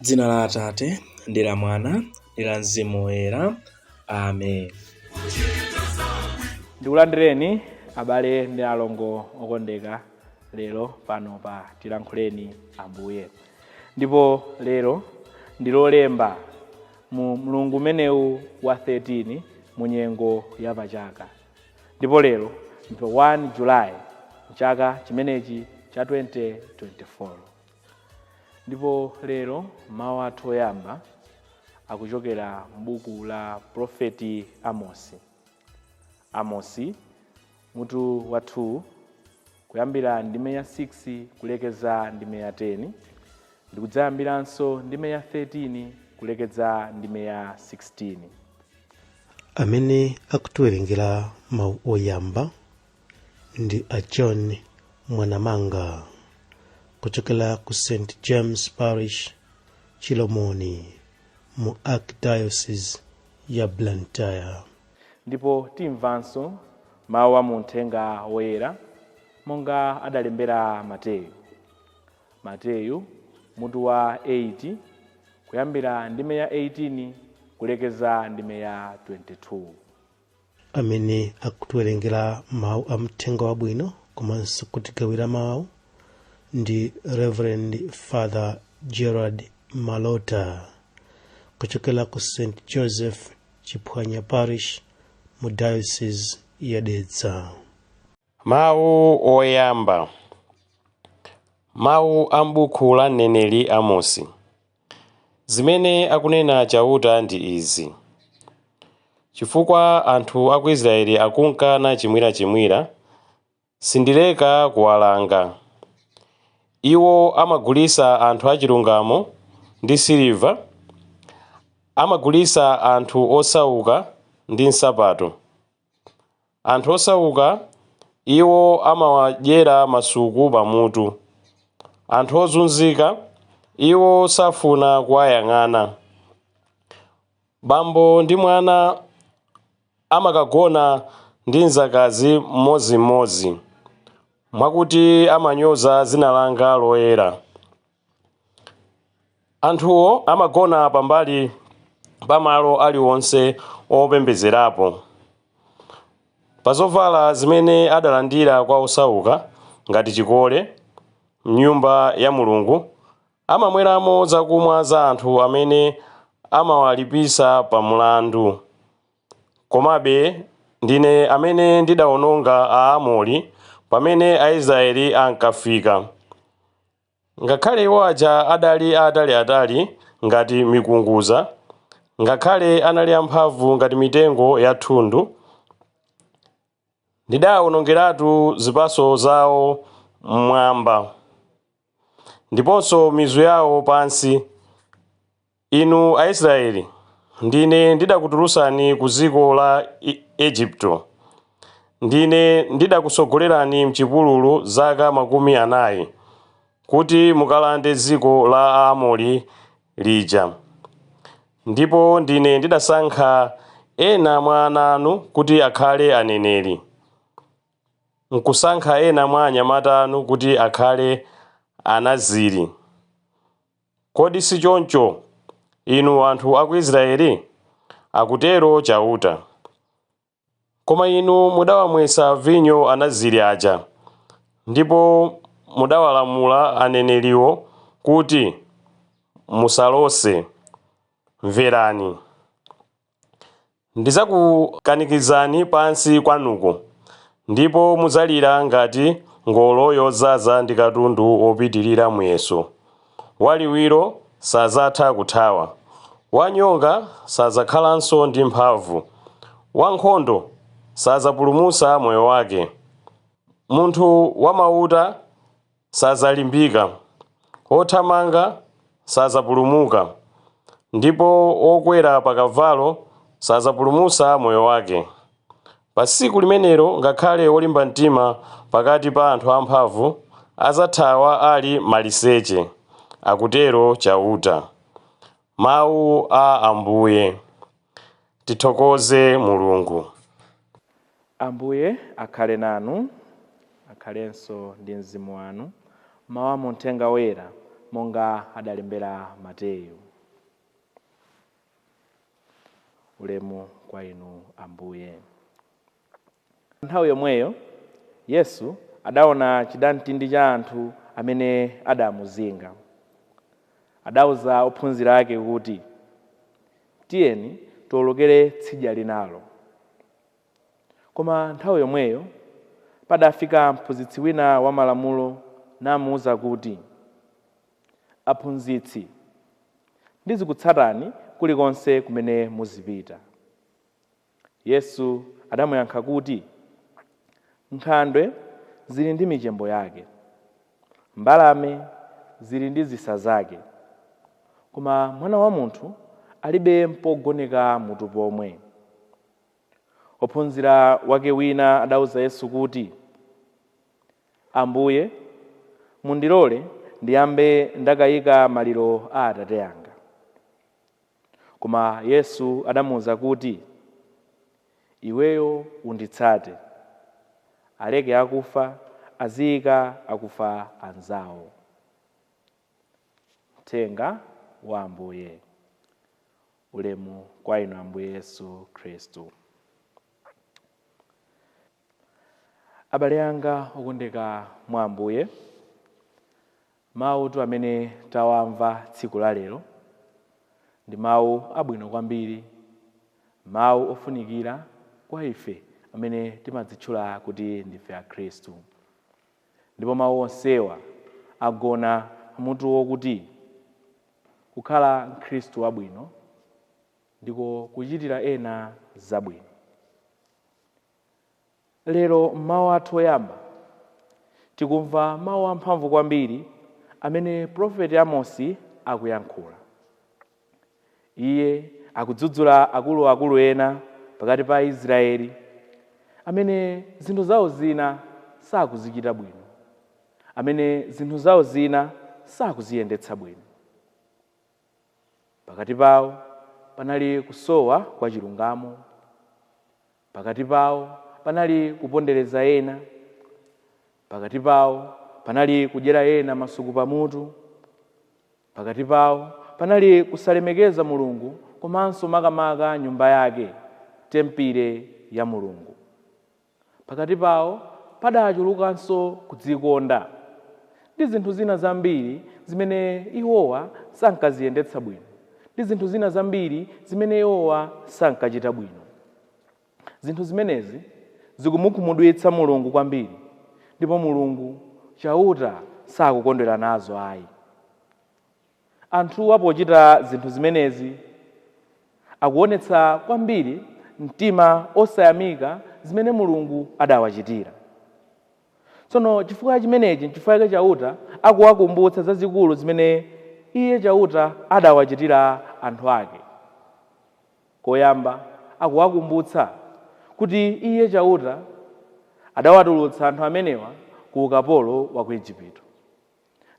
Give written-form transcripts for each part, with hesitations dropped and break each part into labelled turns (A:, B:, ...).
A: Dzina la Atate ndi la Mwana ndi la Mzimu Woyera. Amen.
B: Ndikulandireni abale ndi alongo okondeka lero pano pa Tilankhuleni Ambuye. Ndipo lero ndi Lolemba mu mlungu umenewu wa 13 mu nyengo ya pachaka. Ndipo lero ndi pa 1 July mchaka chimenechi cha 2024. Ndipo lero mawu athu oyamba akuchokera m'buku la Profeti Amosi. Amosi mutu wa 2 kuyambira ndime ya 6 kulekeza ndime ya 10, ndikudzayambiranso ndime ya 13 kulekeza ndime ya 16.
C: Amene akutiwerengera mawu oyamba ndi a John Mwanamanga kuchokera ku St James Parish, Chilomoni, mu Archdiocese ya Blantyre.
B: Ndipo timvanso mawu a mu Uthenga Woyera monga adalembera Mateyu. Mateyu mutu wa 8 kuyambira ndime ya 18 kulekeza ndime ya 22.
C: Amene akutiwerengera mawu a Mthenga Wabwino komanso kutigawira mawu ndi Reverend Father Gerard Malota kuchokera ku St Joseph Chiphwanya Parish mu Diocese ya Dedza.
D: Mawu oyamba. Mawu a m'buku la mneneri Amosi. Zimene akunena Chauta ndi izi: Chifukwa anthu a ku Israeli akunka nachimwirachimwira, sindileka kuwalanga. Iwo amagulitsa anthu achilungamo ndi siliva, amagulitsa anthu osauka ndi nsapato. Anthu osauka iwo amawadyera masuku pamutu. Anthu ozunzika iwo safuna kuwayang'ana. Bambo ndi mwana amakagona ndi mzakazi mmodzimmodzi, mwakuti amanyoza dzina langa loyera. Anthuwo amagona pambali pa malo aliwonse opembedzerapo. Pa zovala zimene adalandira kwa osauka ngati chikole m'nyumba ya Mulungu, amamweramo zakumwa za anthu amene amawalipisa pa mlandu. Komabe ndine amene ndidawononga Aamori pamene Aisraeli ankafika. Ngakhale iwo aja adali aataliatali ngati mikunguza, ngakhale anali amphamvu ngati mitengo ya thundu, ndidawonongeratu zipatso zawo mmwamba ndiponso mizu yawo pansi. Inu Aisraeli, ndine ndidakutulutsani ku dziko la Igupto. Ndine ndidakusogolerani m'chipululu zaka 40 kuti mukalande dziko la Aamori lija. Ndipo ndine ndidasankha ena mwa ana anu kuti akhale aneneri, nkusankha ena mwa anyamata anu kuti akhale anaziri. Kodi si choncho, inu anthu a ku Israeli? Akutero Chauta. Koma inu mudawamwetsa vinyo anaziri aja, ndipo mudawalamula aneneriwo kuti, "Musalose." Mverani! Ndidzakukanikizani pansi kwanuko, ndipo mudzalira ngati ngolo yodzaza ndi katundu wopitirira muyeso. Waliwiro sadzatha kuthawa, wanyonga sadzakhalanso ndi mphamvu, wankhondo sadzapulumutsa moyo wake, munthu wamauta sadzalimbika, othamanga sadzapulumuka, ndipo wokwera pa kavalo sadzapulumutsa moyo wake. Pa tsiku limenelo ngakhale wolimba mtima pakati pa anthu amphamvu adzathawa ali maliseche, akutero Chauta. Mawu a Ambuye. Tithokoze Mulungu.
B: Ambuye akhale nanu, akhalenso ndi mzimu wanu. Mawu a mu Uthenga Woyera monga adalembera Mateyu. Ulemu kwa inu Ambuye. Nthawi yomweyo Yesu adaona chidamtindi cha anthu amene adamuzinga. Adauza ophunzira ake kuti, tiyeni tiwolokere tsidya linalo. Koma nthawi yomweyo padafika mphunzitsi wina wa malamulo namuwuza kuti, aphunzitsi, ndizikutsatani kulikonse kumene muzipita. Yesu adamuyankha kuti, nkhandwe zili ndi michembo yake, mbalame zili ndi zisa zake, koma mwana wa munthu alibe mpogoneka mutu pomwe. Ophunzira wake wina adauza Yesu kuti, Ambuye, mundilole ndiyambe ndakayika maliro a atate anga. Koma Yesu adamuwuza kuti, iweyo unditsate, aleke akufa aziyika akufa anzawo. Mthenga wa Ambuye. Ulemu kwa inu Ambuye Yesu Khristu. Abale anga okondeka mwa Ambuye, mawu amene tawamva tsiku la lero ndi mawu abwino kwambiri, mawu ofunikira kwa ife amene timadzitchula kuti ndife Akhristu. Ndipo mawu onsewa agona mutu wokuti kukhala Mkhristu wabwino ndiko kuchitira ena zabwino. Lero mmawu athu oyamba tikumva mawu amphamvu kwambiri amene Profeti Amosi akuyankhula. Iye akudzudzula akuluakulu ena pakati pa Israeli amene zinthu zawo zina sakuzichita bwino, amene zinthu zawo zina sakuziyendetsa bwino. Pakati pawo panali kusowa kwa chilungamo, pakati pawo panali kupondereza ena, pakati pawo panali kudyera ena masuku pamutu, pakati pawo panali kusalemekeza Mulungu komanso makamaka nyumba yake, tempile ya Mulungu. Pakati pawo padachulukanso kudzikonda ndi zinthu zina zambiri zimene iwowa sankaziyendetsa bwino, ndi zinthu zina zambiri zimene iwowa sankachita bwino. Zinthu zimenezi zikumukhumudwitsa Mulungu kwambiri, ndipo Mulungu Chauta sakukondwera nazo ayi. Anthuwa pochita zinthu zimenezi akuonetsa kwambiri mtima osayamika zimene Mulungu adawachitira. Tsono chifukwa chimenechi nchifukwa chake Chauta akuwakumbutsa zazikulu zimene iye Chauta adawachitira anthu ake. Koyamba akuwakumbutsa kuti iye Chauta adawatulutsa anthu amenewa ku ukapolo wa ku Igupto.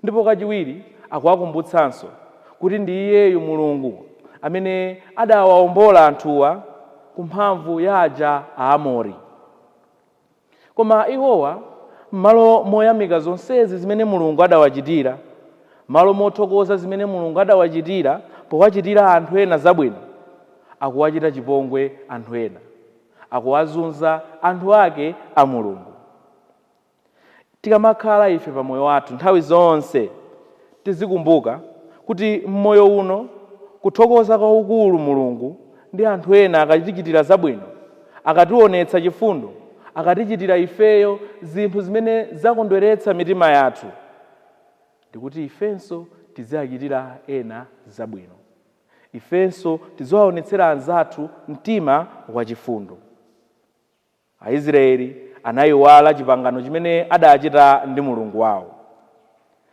B: Ndipo kachiwiri akuwakumbutsanso kuti ndi iyeyu Mulungu amene adawawombola anthuwa ku mphamvu ya aja Aamori. Koma iwowa m'malo moyamika zonsezi zimene Mulungu adawachitira, m'malo mothokoza zimene Mulungu adawachitira powachitira anthu ena zabwino, akuwachita chipongwe anthu ena, akuwazunza anthu ake a Mulungu. Tikamakhala ife pa moyo wathu nthawi zonse tizikumbuka kuti mmoyo uno kuthokoza kwaukulu Mulungu ndi anthu ena akatichitira zabwino, akationetsa chifundo, akatichitira ifeyo zinthu zimene zakondweretsa mitima yathu, ndikuti ifenso tiziachitira ena zabwino, ifenso tiziwaonetsera anzathu mtima wachifundo. Aisraeli anayiwala chipangano chimene adachita ndi Mulungu wawo.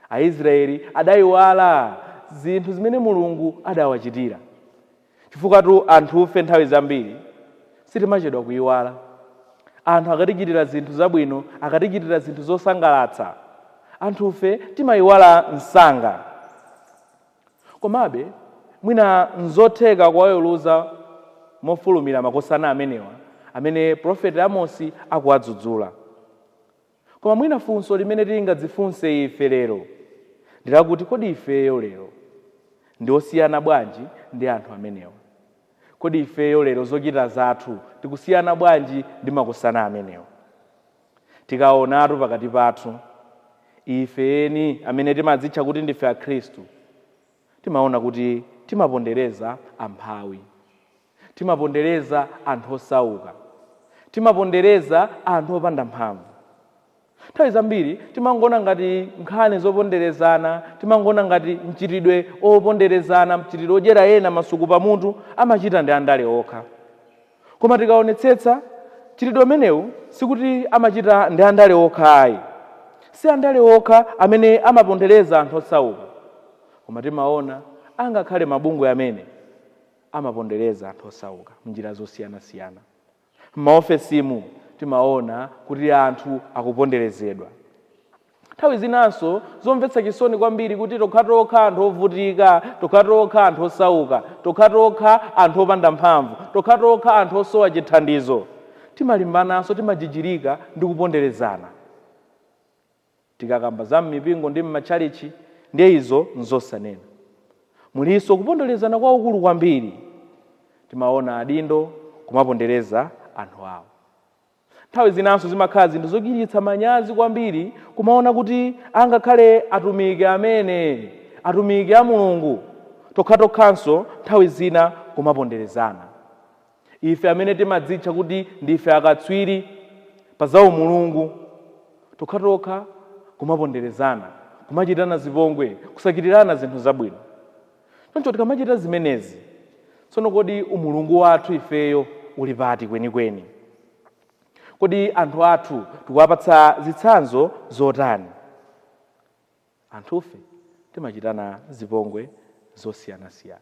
B: Aisraeli adayiwala zinthu zimene Mulungu adawachitira. Chifukwa tu anthufe nthawi zambiri sitimachedwa kuyiwala. Anthu akatichitira zinthu zabwino, akatichitira zinthu zosangalatsa, anthufe timayiwala msanga. Komabe mwina nzotheka kuwaweruza mofulumira makosana amenewa amene Profeti Amosi akuwadzudzula. Koma mwina funso limene tingadzifunse ife lero Ndilakuti kodi ifeyo lero ndi osiyana bwanji ndi anthu amenewa? Kodi ifeyo lero zochita zathu tikusiyana bwanji ndi makosana amenewa? Tikaonatu pakati pathu ife eni amene timadzitcha kuti ndife akhristu, timaona kuti timapondereza amphawi, timapondereza anthu osauka, timapondereza anthu opanda mphamvu. Nthawi zambiri timangoona ngati nkhani zoponderezana, timangoona ngati mchitidwe oponderezana, mchitidwe odyera ena masuku pamutu amachita ndi andale okha. Koma tikaonetsetsa, mchitidwe umenewu sikuti amachita ndi andale okha ayi. Si andale okha amene amapondereza anthu osauka, koma timaona angakhale mabungwe amene amapondereza anthu osauka m'njira zosiyanasiyana. M'maofesimu timaona kuti anthu akuponderezedwa. Nthawi zinanso zomvetsa chisoni kwambiri kuti tokhatokha anthu ovutika, tokhatokha anthu osauka, tokhatokha anthu opanda mphamvu, tokhatokha anthu osowa chithandizo, timalimbananso, timajijirika ndi kuponderezana. Tikakamba za m'mipingo ndi m'matchalichi, ndiye izo nzosanena. Mulinso kuponderezana kwaukulu kwambiri. Timaona adindo kumapondereza anthu awo. Nthawi zinanso zimakhala zinthu zochititsa manyazi kwambiri kumaona kuti angakhale atumiki amene, atumiki a Mulungu, tokhatokhanso nthawi zina kumaponderezana. Ife amene timadzitcha kuti ndife akatswiri pa za umulungu, tokhatokha kumaponderezana, kumachitana zipongwe, kusachitirana zinthu zabwino. Choncho tikamachita zimenezi, tsono kodi umulungu wathu ifeyo uli pati kwenikweni? Kodi anthu athu tikuwapatsa zitsanzo zotani? Anthufe timachitana zipongwe zosiyanasiyana.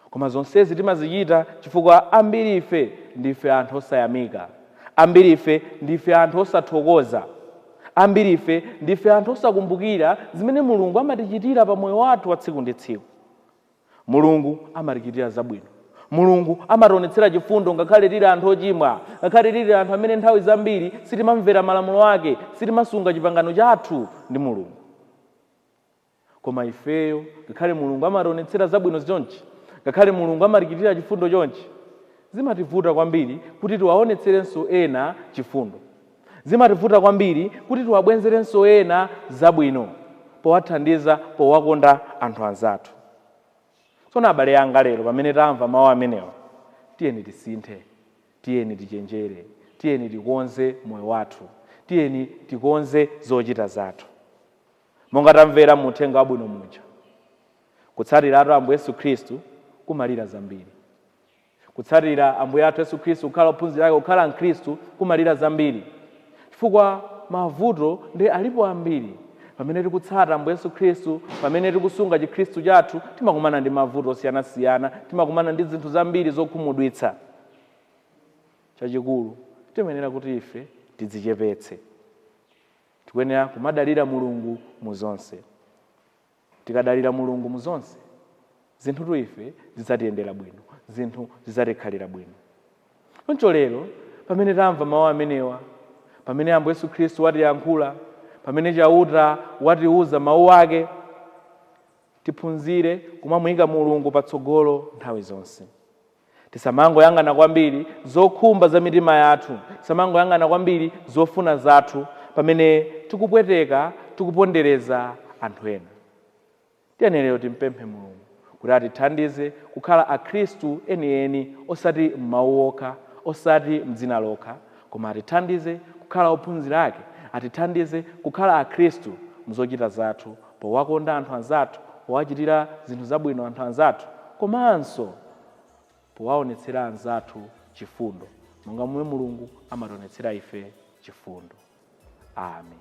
B: Koma zonsezi timazichita chifukwa ambiri ife ndife anthu osayamika, ambiri ife ndife anthu osathokoza, ambiri ife ndife anthu osakumbukira zimene Mulungu amatichitira pa moyo wathu wa tsiku ndi tsiku. Mulungu amatichitira zabwino, Mulungu amationetsera chifundo ngakhale tili anthu ochimwa, ngakhale tili anthu amene nthawi zambiri sitimamvera malamulo ake, sitimasunga chipangano chathu ndi Mulungu. Koma ifeyo, ngakhale Mulungu amationetsera zabwino chonchi, ngakhale Mulungu amatichitira chifundo chonchi, zimativuta kwambiri kuti tiwaonetserenso ena chifundo. Zimativuta kwambiri kuti tiwabwenzerenso ena zabwino powathandiza, powakonda anthu anzathu. Tsono abale anga, lero pamene tamva mawu amenewa, tiyeni tisinthe, tiyeni tichenjere, tiyeni tikonze moyo wathu, tiyeni tikonze zochita zathu. Monga tamvera mu uthenga wabwino muja, kutsatiratu Ambuye Yesu Khristu kumalira zambiri. Kutsatira Ambuye athu Yesu Khristu, kukhala ophunzira ake, kukhala mkhristu kumalira zambiri, chifukwa mavuto ndi alipo ambiri. Pamene tikutsata Ambuye Yesu Khristu, pamene tikusunga chikhristu chathu, timakumana ndi mavuto osiyanasiyana, timakumana ndi zinthu zambiri zokhumudwitsa. Chachikulu, timayenera kuti ife tidzichepetse. Tikuyenera kumadalira Mulungu mu zonse. Tikadalira Mulungu mu zonse, zinthutu ife zidzatiyendera bwino, zinthu zidzatikhalira bwino. Choncho lero pamene tamva mawu amenewa, pamene Ambuye Yesu Khristu watiyankhula, pamene Chauta watiuza mawu ake, tiphunzire kumamuyika Mulungu patsogolo nthawi zonse. Tisamangoyang'ana kwambiri zokhumba za mitima yathu, tisamangoyang'ana kwambiri zofuna zathu pamene tikupweteka, tikupondereza anthu ena. Tiyeni lero timpemphe Mulungu kuti atithandize kukhala akhristu enieni, osati m'mawu okha, osati m'dzina lokha, koma atithandize kukhala ophunzira ake, atithandize kukhala akhristu mzochita zathu, powakonda anthu anzathu, powachitira zinthu zabwino anthu anzathu, komanso powaonetsera anzathu chifundo monga momwe Mulungu amationetsera ife chifundo. Amen.